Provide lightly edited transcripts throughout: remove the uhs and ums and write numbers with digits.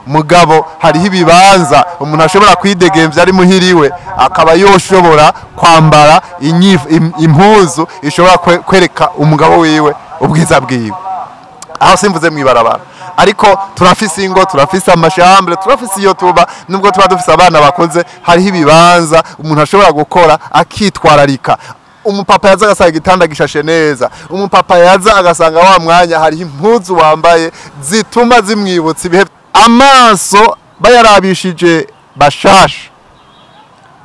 Mugabo hariho ibibanza umuntu ashobora kwidegemvya ari muhiriwe, akaba yoshobora kwambara impuzu ishobora kwereka umugabo wiwe ubwiza bwiwe. Aho simvuze mwibarabara, ariko turafise ingo, turafise amashambure, turafise iyo tuba, nubwo tuba dufise abana bakoze, hariho ibibanza umuntu ashobora gukora akitwararika. Umupapa yaza agasanga igitanda gishashe neza, umupapa yaza agasanga wa mwanya hariho impuzu wambaye zituma zimwibutsa ibihe. Amaso bayarabishije bashasha,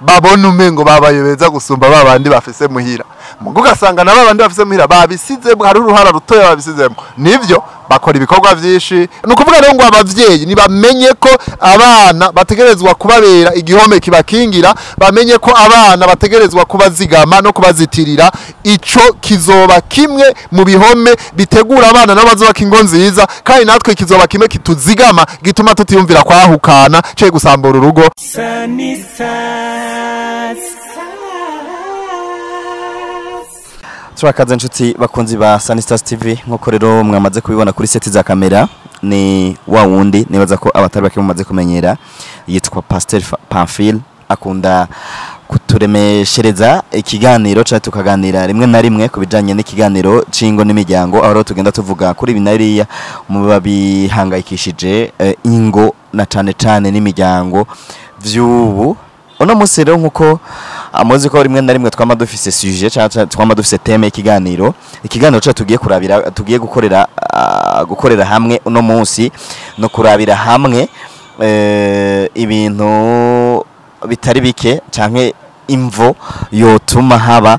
babona umengo babaye beza gusumba babandi bafise muhira. Mugo ugasanga na babandi bafise muhira babisizemo, hari uruhara rutoya babisizemo, nivyo bakora ibikorwa vyinshi. Ni ukuvuga rero ngo abavyeyi nibamenye ko abana bategerezwa kubabera igihome kibakingira, bamenye ko abana bategerezwa kubazigama no kubazitirira. Ico kizoba kimwe mu bihome bitegura abana nabo bazubaka ingo nziza, kandi natwe kizoba kimwe kituzigama, gituma tutiyumvira kwahukana cye gusambura urugo. Turakaze inshuti bakunzi ba Sunny Stars TV, nkuko rero mwamaze kubibona kuri seti za kamera, ni wa wundi nibaza ko abatari bake mumaze kumenyera, yitwa Pasteur Pamphile, akunda kuturemeshereza ikiganiro cyacu, tukaganira rimwe na rimwe kubijanye n'ikiganiro c'ingo n'imiryango, aho rero tugenda tuvuga kuri ibi na biriya mu babihangayikishije ingo na cane cane n'imiryango vy'ubu. Uno munsi rero nkuko amuzi ko rimwe na rimwe twama dufise sujet cyangwa twama dufise theme y'ikiganiro, ikiganiro cyacu tugiye kurabira, tugiye gukorera hamwe uno munsi no kurabira hamwe ibintu bitari bike canke imvo yotuma haba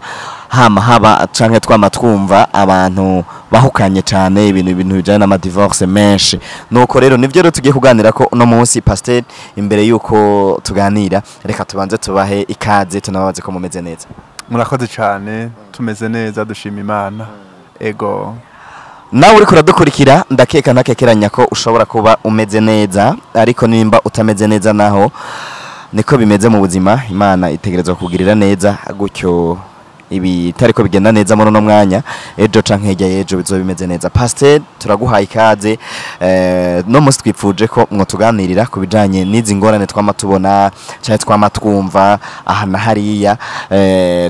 hama haba canke twama twumva abantu bahukanye cane, ibintu bijanye n'ama divorce menshi. Nuko rero nivyo rero tugiye kuganira ko uno munsi. Pasteur, imbere yuko tuganira reka tubanze tubahe ikaze, tunababaze ko mumeze neza. Murakoze cane, tumeze neza, dushima Imana. Ego. Nawe uriko uradukurikira ndakeka ntakekeranya ko ushobora kuba umeze neza, ariko nimba utameze neza naho niko bimeze mu buzima, Imana itegerezwa kugirira neza gutyo ibitariko bigenda neza muri uno mwanya, ejo canke hirya y'ejo bizoba bimeze neza. Pasteur, turaguhaye ikaze. No munsi twipfuje ko mwotuganirira ku bijanye n'izi ngorane twama tubona canke twama twumva aha na hariya,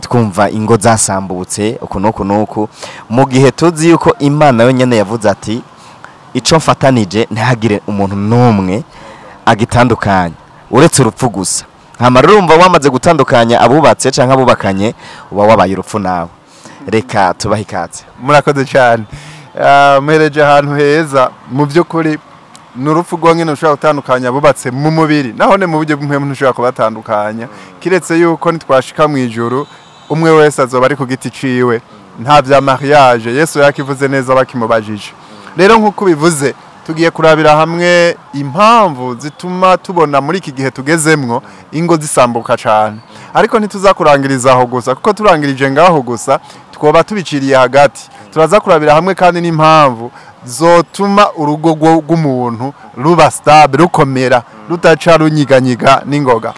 twumva ingo zasambutse uku n'uku n'uku, mu gihe tuzi yuko Imana yonyene yavuze ati ico mfatanije ntihagire umuntu n'umwe agitandukanya uretse urupfu gusa. Hama rurumva wamaze gutandukanya abubatse canke abubakanye, uba wabaye urupfu nawe. Reka tubahe ikaze. Murakoze cyane. Muhereje ahantu heza. Mu by'ukuri ni urupfu rwonyine ushobora gutandukanya abubatse mu mubiri, naho ne mu buryo bw'impwemu ntushobora kubatandukanya, kiretse yuko nitwashika mu ijuru umwe wese azoba ari ku giti ciwe, nta vya mariage. Yesu yakivuze neza bakimubajije. Rero nkuko bivuze, tugiye kurabira hamwe impamvu zituma tubona muri iki gihe tugezemwo ingo zisambuka cyane. Ariko ntituzakurangiriza aho gusa, kuko turangirije ngaho gusa twoba tubiciriye hagati. Turaza kurabira hamwe kandi n'impamvu zotuma urugo rw'umuntu ruba stable, rukomera, rutaca runyiganyiga n'ingoga.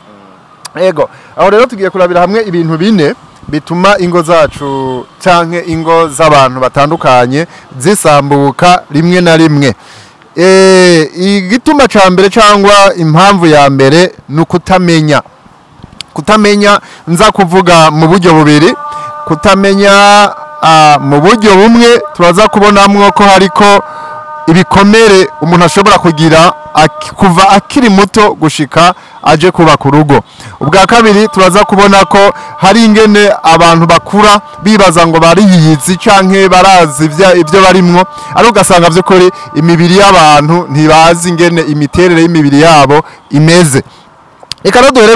Ego, aho rero tugiye kurabira hamwe ibintu bine bituma ingo zacu canke ingo z'abantu batandukanye zisambuka rimwe na rimwe. Igituma ca mbere cyangwa impamvu ya mbere ni ukutamenya. Kutamenya nza kuvuga mu buryo bubiri. Kutamenya mu buryo bumwe turaza kubonamwo ko hariko ibikomere umuntu ashobora kugira kuva akiri muto gushika aje kubaka urugo. Ubwa kabiri turaza kubona ko hari ingene abantu bakura bibaza ngo bariyizi canke barazi ibyo barimwo, ariko ugasanga by'ukuri imibiri y'abantu ntibazi ingene imiterere y'imibiri yabo imeze. Reka rero duhere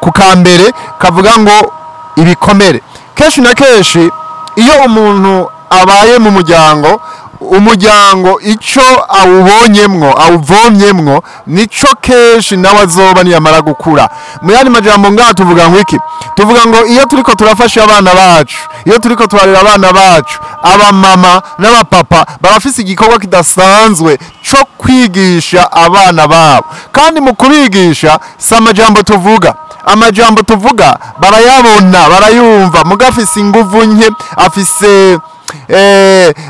ku kambere kavuga ngo ibikomere. Kenshi na kenshi iyo umuntu abaye mu muryango, umuryango ico awubonyemwo awuvomyemwo nico kenshi nawe azoba niyamara gukura. Mu yandi majambo ngaha tuvuga ngo iki? Tuvuga ngo iyo turiko turafasha abana bacu, iyo turiko turarera abana bacu, abamama n'abapapa barafise igikorwa kidasanzwe co kwigisha abana babo. Kandi mu kubigisha si amajambo tuvuga, amajambo tuvuga barayabona, barayumva, muga afise inguvu nke, afise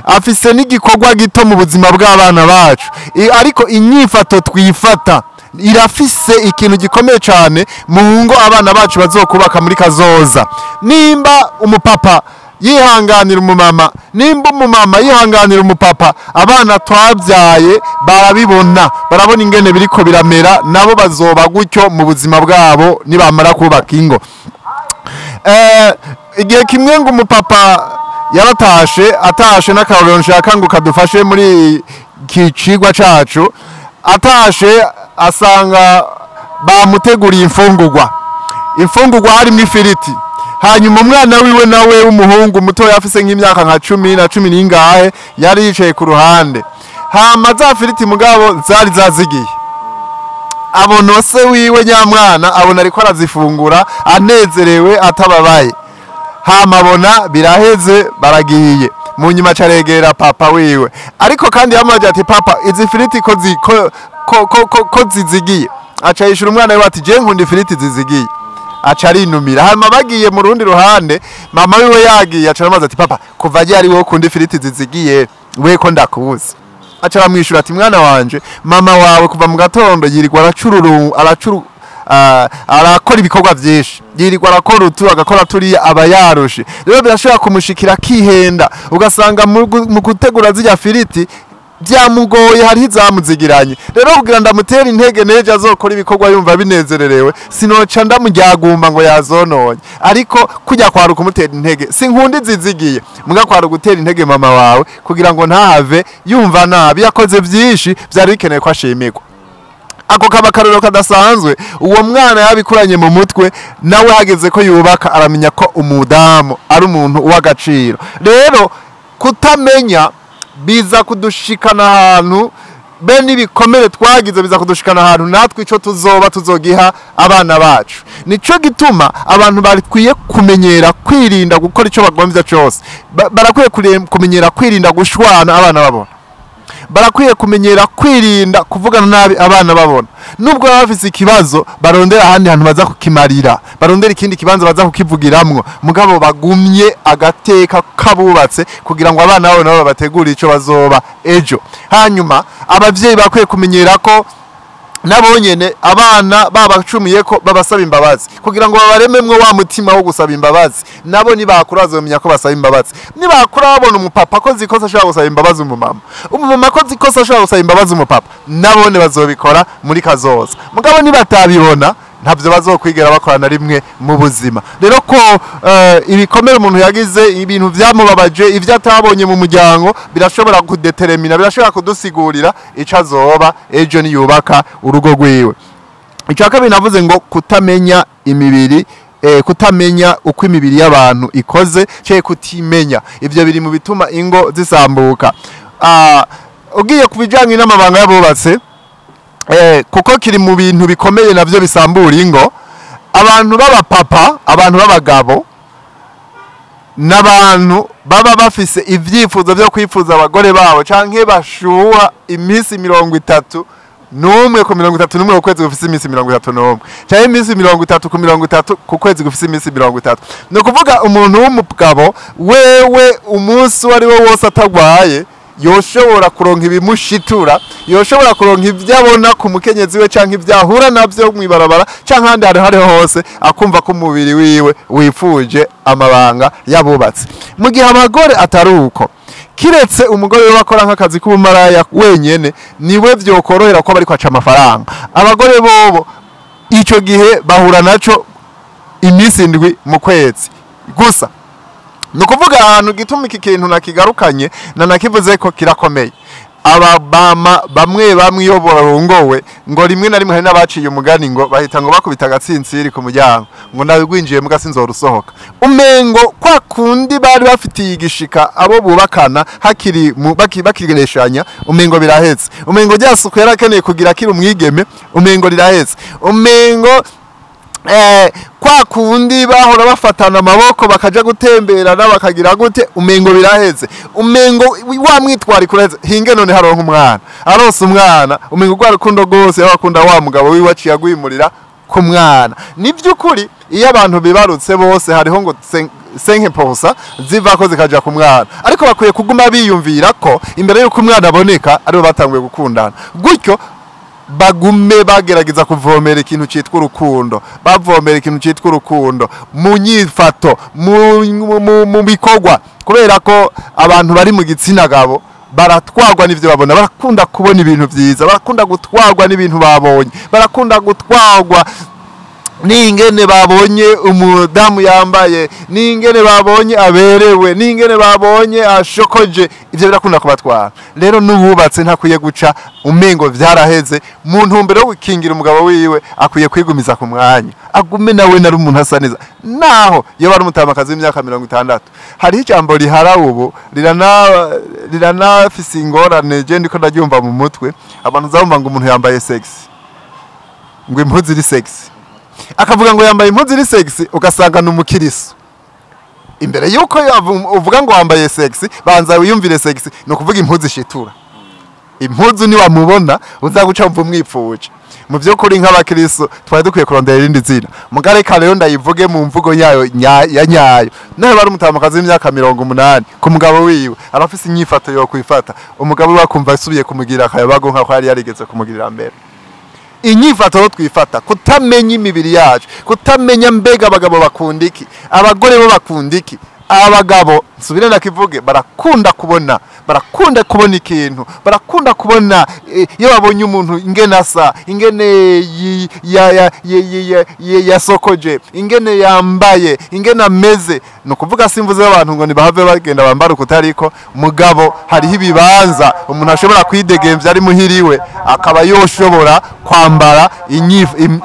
Afise n'igikorwa gito mu buzima bw'abana bacu. Ariko inyifato twifata irafise ikintu gikomeye cyane mu ngo abana bacu bazokubaka muri kazoza. Nimba umupapa yihanganira umumama, nimba umumama yihanganira umupapa, abana twabyaye barabibona, barabona ingene biriko biramera, nabo bazoba gutyo mu buzima bwabo nibamara kubaka ingo. Igihe kimwe ngo umupapa yaratashe, atashe n'akarorero nshaka ngo kadufashe muri iki cigwa cacu, atashe asanga bamuteguriye imfungurwa, imfungurwa harimo ifiriti. Hanyuma umwana wiwe nawe w'umuhungu muto afise nk'imyaka nka 10 na 10 n'ingahe yari yicaye ku ruhande. Hama za firiti mugabo zari zazigiye, abona se wiwe nyamwana abona ariko arazifungura anezerewe atababaye. Hama abona biraheze baragiye. Mu nyuma caregera papa wiwe, ariko kandi yamaje ati papa izi firiti ko zizigiye. Aca yishura umwana wiwe ati je nkunda ifiriti zizigiye. Aca arinumira. Hama bagiye mu rundi ruhande, mama wiwe yagiye aca aramaze ati papa kuva ryari wowe ukunda ifiriti zizigiye, we ko ndakubuze. Aca aramwishura ati mwana wanje, mama wawe kuva mu gatondo yirirwa arakora ibikorwa byinshi, yirirwa arakora utu agakora turiya, aba yarushe. Rero birashobora kumushikira akihenda, ugasanga mu gutegura zirya firiti byamugoye, hariho izamuzigiranye. Rero kugira ndamutere intege nejo azokora ibikorwa yumva binezererewe, sinoca ndamuryagumba ngo yazononye, ariko kujya kwara kumutera intege, sinkunda izizigiye muga kwara gutera intege mama wawe kugira ngo ntahave yumva nabi yakoze byinshi byari bikeneye ko ashimirwa. Ako kaba karero kadasanzwe. Uwo mwana yabikuranye mu mutwe, nawe hageze ko yubaka aramenya ko umudamu ari umuntu w'agaciro. Rero kutamenya biza kudushikana ahantu, be n'ibikomere twagize biza kudushikana ahantu natwe ico tuzoba tuzogiha abana bacu. Nico gituma abantu bakwiye kumenyera kwirinda gukora ico bagomvya cyose. Barakwiye kumenyera kwirinda gushwana abana babona, barakwiye kumenyera kwirinda kuvugana nabi abana babona. Nubwo baba bafise ikibazo, barondera ahandi hantu baza kukimarira, barondera ikindi kibanza baza kukivugiramwo, mugabo bagumye agateka kabubatse kugira ngo abana babo nabo babategure ico bazoba ejo. Hanyuma abavyeyi bakwiye kumenyera ko nabo nyene abana babacumiye ko babasaba imbabazi, kugira ngo babarememwo wa mutima wo gusaba imbabazi. Nabo nibakura bazomenya ko basaba imbabazi. Nibakura babona umupapa ko zikosa ashobora gusaba imbabazi umumama, umumama ko zikosa ashobora gusaba imbabazi umupapa, nabone bazobikora muri kazoza. Mugabo nibatabibona ntabyo bazokwigera bakora na rimwe mu buzima. Rero ko ibikomere umuntu yagize, ibintu byamubabaje, ivyo atabonye mu muryango birashobora kudetermina, birashobora kudusigurira ico azoba ejo niyubaka urugo rwiwe. Icya kabiri navuze ngo kutamenya imibiri, kutamenya uko imibiri y'abantu ikoze, cye kutimenya, ivyo biri mu bituma ingo zisambuka. Ugiye kubijanye n'amabanga y'abubatse, kuko kiri mu bintu bikomeye navyo bisambura ingo. Abantu b'abapapa, abantu b'abagabo n'abantu baba bafise ivyifuzo vyo kwifuza abagore babo, canke bashuha iminsi 31 ku 31 ku kwezi gufise iminsi 31, canke iminsi 30 ku 30 ku kwezi gufise iminsi 30. Ni ukuvuga umuntu w'umugabo wewe umunsi uwo ari wo wose atagwaye yoshobora kuronka ibimushitura, yoshobora kuronka ivyo abona ku mukenyezi we canke ivyo ahura navyo mw'ibarabara canke ahandi hantu hariho hose, akumva ko umubiri wiwe wifuje amabanga y'abubatsi. Mu gihe abagore atari uko, kiretse umugore we akora nk'akazi k'ubumaraya wenyene niwe vyokorohera ko bariko aca amafaranga. Abagore bobo ico gihe bahura naco iminsi 7 mu kwezi gusa. Ni ukuvuga ahantu gituma iki kintu nakigarukanye na nakivuze ko kirakomeye. Ababama bamwe bamwe iyo barungowe ngo rimwe na rimwe hari n'abaciye umugani ngo bahita ngo bakubita agatsintsiri ku muryango ngo nabigwinjiye muga sinzorusohoka. Umengo kwa kundi bari bafitiye igishika abo bubakana hakiri bakireshanya, umengo birahetse. Umengo ryasuku yarakeneye kugira kiri umwigeme, umengo rirahetse. Umengo kwa kundi bahora bafatana amaboko bakaja gutemberana bakagira gute, umengo biraheze. Umengo wa mwitwari kuraheze. Hinge none haronka umwana, aronse umwana, umengo rwa rukundo rwose yakunda wa mugabo wiwe aciye agwimurira ku mwana. Ni by'ukuri Iyo abantu bibarutse bose hariho ngo 5% zivako zikaja ku mwana, ariko bakwiye kuguma biyumvira ko imbere y'uko umwana aboneka aribo batanguye gukundana, gutyo bagume bagerageza kuvomera ikintu citwa urukundo, bavomera ikintu citwa urukundo mu nyifato, mu bikorwa, kubera ko abantu bari mu gitsina gabo baratwagwa n'ivyo babona, barakunda kubona ibintu vyiza, barakunda gutwagwa n'ibintu babonye, barakunda gutwagwa n'ingene babonye umudamu yambaye, n'ingene babonye aberewe, n'ingene babonye ashokoje. Ivyo birakunda kubatwara. Rero n'ububatse ntakwiye guca umengo vyaraheze. Mu ntumbero yo gukingira umugabo wiwe akwiye kwigumiza ku mwanya, agume nawe nari umuntu asa neza, naho iyo bari umutamakazi w'imyaka 60. Hariho ijambo rihara ubu riranafise ingorane, je ndiko ndaryumva mu mutwe. Abantu uzabumva ngo umuntu yambaye sexy, ngo impuzu iri sexy, akavuga ngo yambaye impuzu iri sexy, ugasanga ni umukiriso. Imbere yuko uvuga ngo wambaye sexy, banza wiyumvire sexy, ni ukuvuga impuzu ishitura. Impuzu niwamubona uza guca wumva umwipfuje. Mu vy'ukuri nk'abakiriso twari dukwiye kurondera irindi zina, mugareka rero ndayivuge mu mvugo yayo ya nyayo. Nawe bari umutamakazi w'imyaka 80, ku mugabo wiwe arafise inyifato yo kwifata, umugabo we akumva asubiye kumugirira akayabago nk'ako yari yarigeze kumugirira mbere. Inyifato yo twifata, kutamenya imibiri yacu, kutamenya mbega abagabo bakunda iki, abagore bo bakunda iki. Abagabo, nsubire ndakivuge, barakunda kubona ikintu, barakunda kubona iyo babonye umuntu ingene asa, ingene yasokoje, ingene yambaye, ingene ameze. Ni ukuvuga simvuze abantu ngo ntibahave bagenda bambara ukutariko, mugabo hariho ibibanza umuntu ashobora kwidegemvya ari muhiriwe, akaba yoshobora kwambara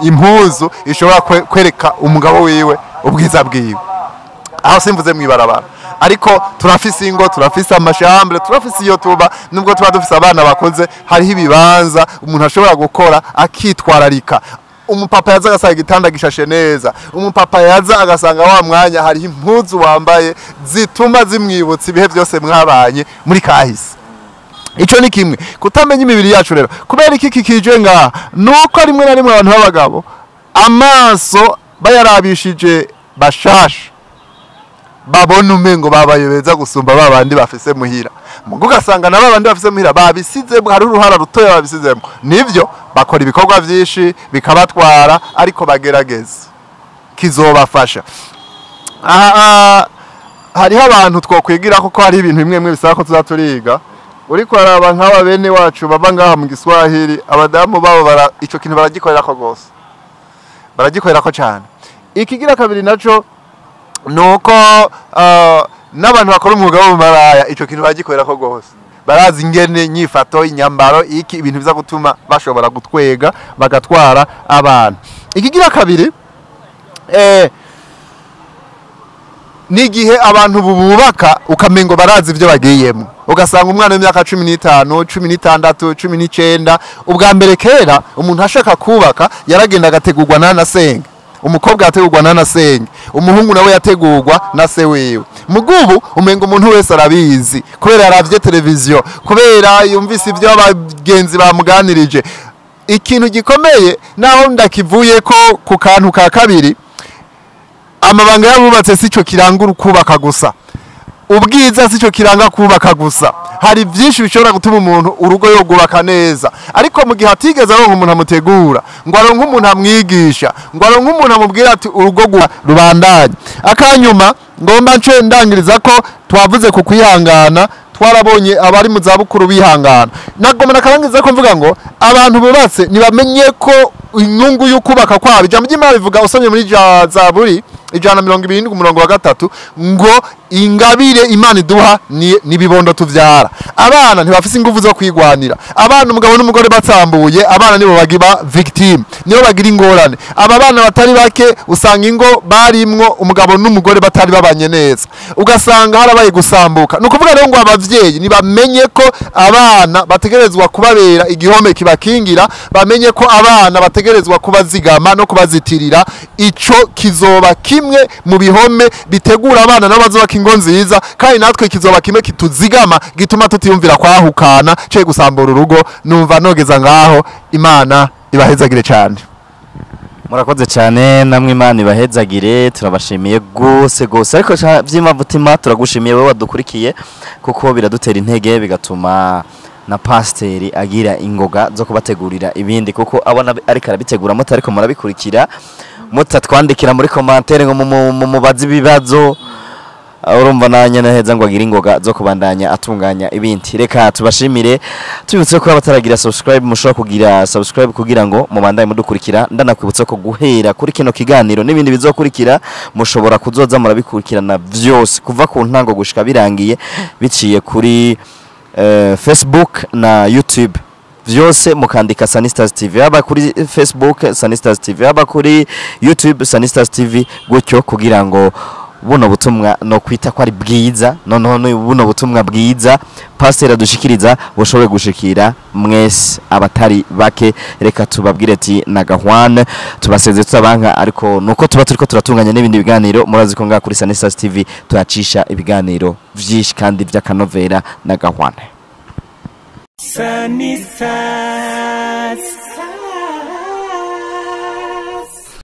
impuzu ishobora kwereka umugabo wiwe ubwiza bwiwe. Aho simvuze mwibarabara, ariko turafise ingo, turafise ama chambres, turafise iyo tuba. Nubwo tuba dufise abana bakoze, hariho ibibanza umuntu ashobora gukora akitwararika. Umupapa yaza agasanga igitanda gishashe neza, umupapa yaza agasanga wa mwanya hariho impuzu wambaye zituma zimwibutsa ibihe byose mwabanye muri kahise. Ico ni kimwe, kutamenya imibiri yacu. Rero kubera iki kikije ngaha? Nuko rimwe na rimwe abantu b'abagabo amaso bayarabishije bashasha, babona umengo babaye beza gusumba babandi bafise muhira. Mugo ugasanga na babandi bafise muhira babisizemo, hari uruhara rutoya babisizemo. Nivyo bakora ibikorwa vyinshi bikabatwara, ariko bagerageza kizobafasha. Aha hariho abantu twokwigira kuko hari ibintu bimwe bimwe bisaba ko tuza turiga. Uriko araba nk'aba bene wacu baba ngaha mu Giswahili, abadamu babo bara ico kintu baragikorera ko gose, baragikorera ko cyane. Ikigira kabiri naco nuko n'abantu bakora umwuga w'ubumaraya ico kintu baragikorera ko gose, barazi ingene nyifato, inyambaro, iki ibintu biza gutuma bashobora gutwega bagatwara abantu. Ikigira kabiri n'igihe abantu bubaka ukamengo barazi ibyo bagiyemo, ugasanga umwana w'imyaka 15, 16, 19. Ubwa mbere kera umuntu ashaka kubaka yaragenda agategurwa n'anasenga. Umukobwa yategurwa n'anasenge, umuhungu nawe yategurwa na se wiwe. Mugubu umenga umuntu wese arabizi kubera yaravye televiziyo, kubera yumvise ibyo abagenzi bamuganirije. Ikintu gikomeye, naho ndakivuye ko ku kantu ka kabiri, amabanga y'abubatse sico kiranga ukubaka gusa, ubwiza sico kiranga kubaka gusa. Hari byinshi bishobora gutuma umuntu urugo yogubaka neza, ariko mu gihe atigeze aronka umuntu amutegura, ngo aronke umuntu amwigisha, ngo aronke umuntu amubwira ati urugo rubandanye. Akanyuma ngomba nce ndangiriza ko twavuze ku kwihangana, twarabonye abari mu zabukuru bihangana. Nagomba nakarangiza ko mvuga ngo abantu bubatse nibamenye ko inyungu y'ukubaka kwabo, ijambo ry'Imana rivuga, usomye muri Zaburi 170 umurongo wa 3, ngo ingabire Imana iduha ni ibibondo tuvyara. Abana ntibafise ingufu zo kwigwanira. Abana, umugabo n'umugore batsambuye, abana nibo bagiba victime, nibo bagira ingorane. Aba bana batari bake usanga ingo barimwo umugabo n'umugore batari babanye neza, ugasanga harabaye gusambuka. Ni ukuvuga rero ngo abavyeyi nibamenye ko abana bategerezwa kubabera igihome kibakingira, bamenye ko abana bategerezwa kubazigama no kubazitirira. Ico kizoba kimwe mu bihome bitegura abana nabo bazubaka ingo nziza, kandi natwe kizoba kimwe kituzigama gituma tutiyumvira kwahukana cyo gusambura urugo. Numva nogeza ngaho. Imana ibahezagire cyane. Murakoze cyane namwe, Imana ibahezagire, turabashimiye gose gose. Ariko by'imavutima turagushimiye wowe wadukurikiye, kuko biradutera intege, bigatuma na pasiteri agira ingoga zo kubategurira ibindi, kuko abona ariko arabitegura mutariko murabikurikira, mutatwandikira muri commentaire ngo mumubaze ibibazo. Urumva nanye naheza ngo agire ingoga zo kubandanya atunganya ibindi. Reka tubashimire, tubibutse ko abataragira subscribe mushobora kugira subscribe kugira ngo mubandanye mudukurikira. Ndanakwibutsa ko guhera kuri kino kiganiro n'ibindi bizokurikira mushobora kuzoza murabikurikirana vyose kuva ku ntango gushika birangiye, biciye kuri Facebook na YouTube, vyose mukandika Sunny Stars TV, haba kuri Facebook Sunny Stars TV, haba kuri YouTube Sunny Stars TV, gutyo kugira ngo buno butumwa no kwita ko ari bwiza, noneho buno butumwa bwiza pasiteri adushikiriza bushobore gushikira mwese abatari bake. Reka tubabwire ati nagahwane, tubaseze tutabanka, ariko nuko tuba turiko turatunganya n'ibindi biganiro. Murazi ko ngaha kuri Sunny Stars TV tuhacisha ibiganiro vyinshi kandi vy'akanovera. Nagahwane. Sunny Stars.